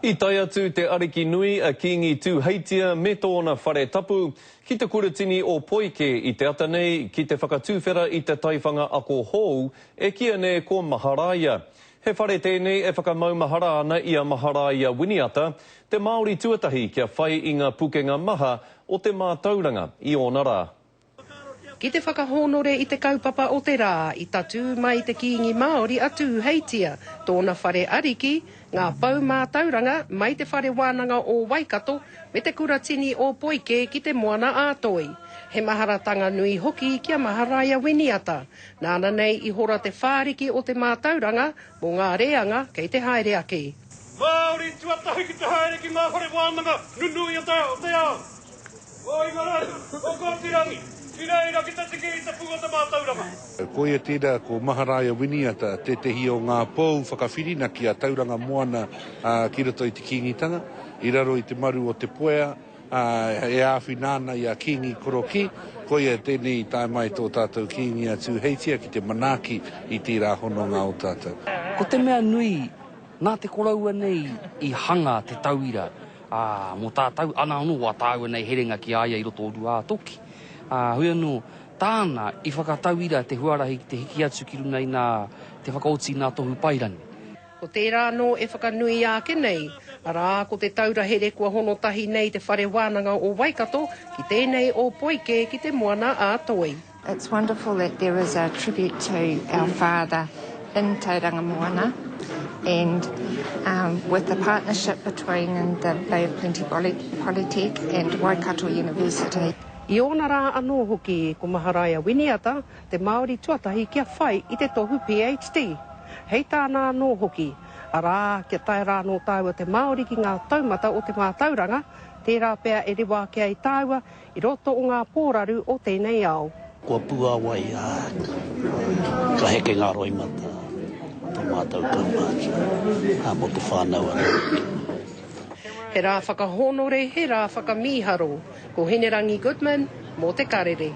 I tae atu te Ariki nui a Kīngi Tūheitia me tōna whare tapu ki te Kuratini o Poike i te ata nei ki te whakatuwhera i te taiwhanga ako hou e kīia nei ko Maharaia. He whare tēnei e whakamaumahara ana i a Maharaia Winiata, te Māori tuatahi kia whai i ngā pukenga maha o te mātauranga i ōna rā. Ki te whakahōnore i te kaupapa o te rā, i tatū mai te Kīngi Māori a Tūheitia, tōna whare ariki, ngā pou mātauranga mai Te Whare Wānanga o Waikato me te Kuratini o Poike ki Te Moana-a-Toi. He maharatanga nui hoki ki a Maharaia Winiata, nāna nei i hora te whāriki o te mātauranga mō ngā reanga kei te haere ake. Māori tuatahi ki te haere ki ngā whare wānanga nunui o te ao. O Ingarangi, o Kotirangi, ki reira ki te tiki i te pū o te mātauranga. Koia tērā ko Maharaia Winiata tētehi o ngā pou whakawhirinaki a Tauranga Moana ki roto i te Kīngitanga, i raro i te maru o Te Puea, e āwhina ana i a Kīngi Korokī, koia tēnei i tae mai tō tātou Kīngi a Tūheitia ki te manaaki i tērā hononga o tātou. Ko te mea nui, nā te koroua nei i hanga te tauira, ā, mō tātou, ana anō wā tāua nei herenga ki a ia i roto o Ruātoki. Ā, hoi anō, tāna i whakatauira te huarahi ki te hiki atu ki runga i nā, te whakaoti i nā tohu paerani. Ko tērā anō e whakanuia ake nei, arā, ko te taura here kua hono tahi nei Te Whare Wānanga o Waikato ki tēnei o Poike ki Te Moana-a-Toi. It's wonderful that there is a tribute to our father in Tauranga Moana and um, with the partnership between the Bay of Plenty Polytech and Waikato University. I ōna rā anō hoki ko Maharaia Winiata te Māori tuatahi kia whai i te tohu PhD. Hei tāna anō hoki, arā, kia tae rā anō tāua te Māori ki ngā taumata o te mātauranga, tērā pea e rewa ake ai tāua i roto o ngā pōraru o tēnei ao. Kua puāwai, ā, ka heke ngā roimata tō mātou kaumātua, ā, mō te whānau anō hoki. He rā whakahōnore, he rā whakamīharo. Ko Hinerangi Goodman mō Te Karere.